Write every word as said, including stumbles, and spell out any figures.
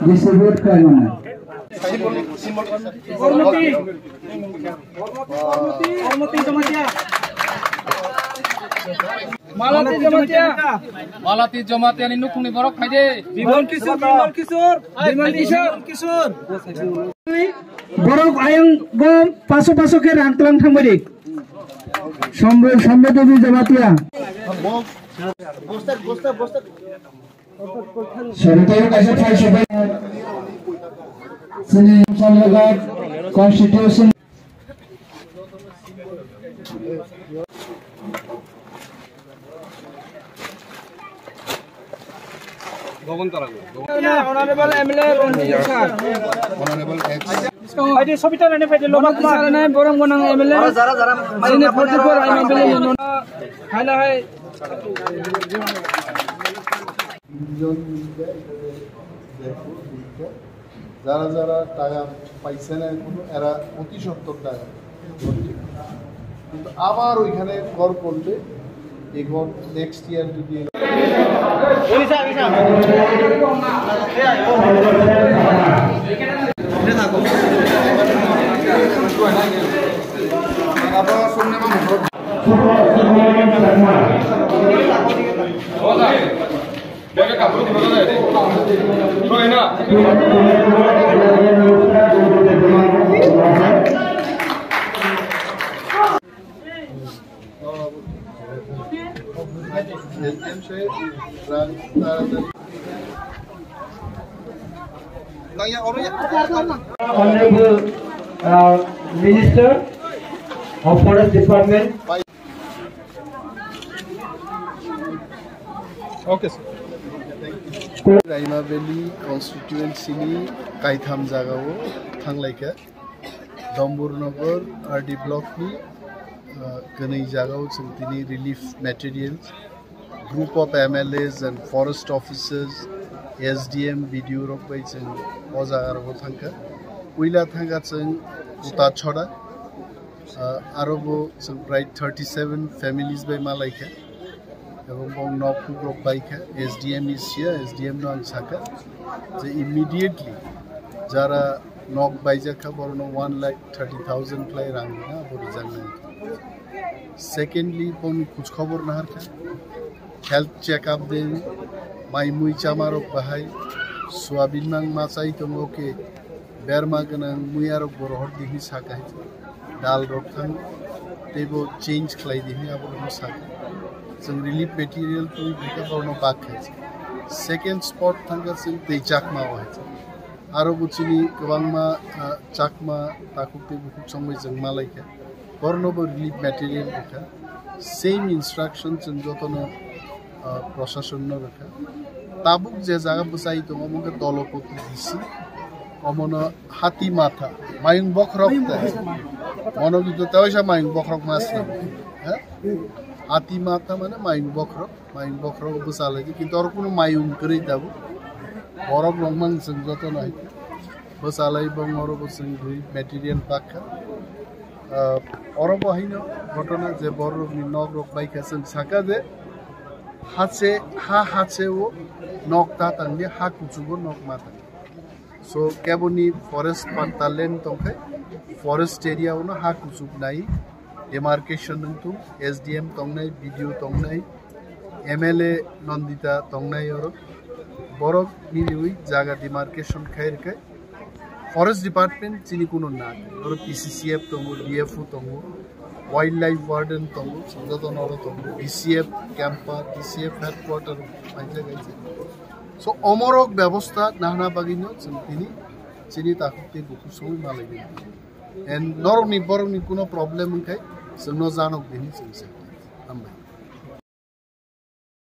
Distribute khlaimani. Malati Jamatia. Malati Jamatia ni nukhungni borok phaidi. Bimal Kishore, Bimal Kishore, Bimal Kishore, Bimal Kishore. Borok ayang go paso paso khe rang tlang thangmani. Sambe, Sambe Devi Jamatia. Sarita kaisa thai sabai. Sini Samlegat constitution. Honorable M L A Ranjit sir. Honorable ex. Phaidi Sobita Rani phaidi Loba Kumar. Borong Bonang M L A. Sini forty-four M L A ni nona. Haila hai. যারা যারা টাকা পাইছে না এখনো, এরা পঁচিশ সত্তর টাকা ধরছে। কিন্তু আবার ওইখানে ঘর করলে এই ঘর নেক্সট ইয়ার যদি Honorable, uh, Minister of Forest Department. Okay, sir. Raima Valley constituency ni kaitham jagao thanglaikha. Dombur Nagar R D block ni, uh, kwnwi jagao chwng tini relief materials, group of M L As and forest officers, S D M, B D O rok bai chwng o jaga rogo thangkha. Puila thangkha chwng Kuta Chhora, ah, aro bo chwng prai thirty seven families bai malaikha. Ebong bong nok hubrok baikha, S D M ni siya, S D M no ang sakha je immediately jara nok baijakha borokno one lakh thirty thousand khlai rang rina abo rijak nang. Secondly, boni khoj khobor naharkha, health check up de, mai mui chamarok bahai, soyabin mang ma chai tongo ke, berma gwnang muiyarok bo rohor di hinwi sakha, dal rok thang teibo change khlai di hinwi abo rokno sakha. Chwng relief material twi bwkha borokno bak khai. Second spot thangkha chwng tei Chakma o hai. Aro bo chini kwbangma, ah, Chakma takhuk tei bukhuk chongbai chwng malaikha. Borokno bo relief material rwkha. Same instruction chwng jotono, ah, proshasonno rwkha. Tabuk je jaga bwchai tongo, omo khe Dolopoti D C. Omono hati matha, mayung bokhorok tei. Mono kintu tewaisa mayung bokhorok mas ni. Ha? Hati matha mane mayung bokhorok. Mayung bokhorok bwchalai di, kintu oro kunu mayung kwrwi tabuk. Borok rok mang chwng joto nai. Bwchalai bong oro bo chwng rwi material pakha. Ah, oro bo haino ghotona je borok ni nok rok baikha chwng saka je hache, ha hache o nok ta tangdi ha kuchugo nok ma tang. So, keboni forest patta land tongkhe, forest area ono ha kuchuk nai, demarcation wngthung, S D M tongnai, B D O tongnai, M L A Nandita tongnai oro. Borok niniwi jaga demarcation khai rwkhe. Forest department chini kuno na, oro P C C F tongo, D F O tongo, wildlife warden tongo, jotono oro tongo, D C F camper, D C F headquarter, paijak, paijak. So, omorok bebosta nahna bagwino chwng tini chini takhuk tei bukhuk songwi malaidi. And norokni borokni kuno problem wngkhe chwngno janok di hinwi chwng se. Hambai.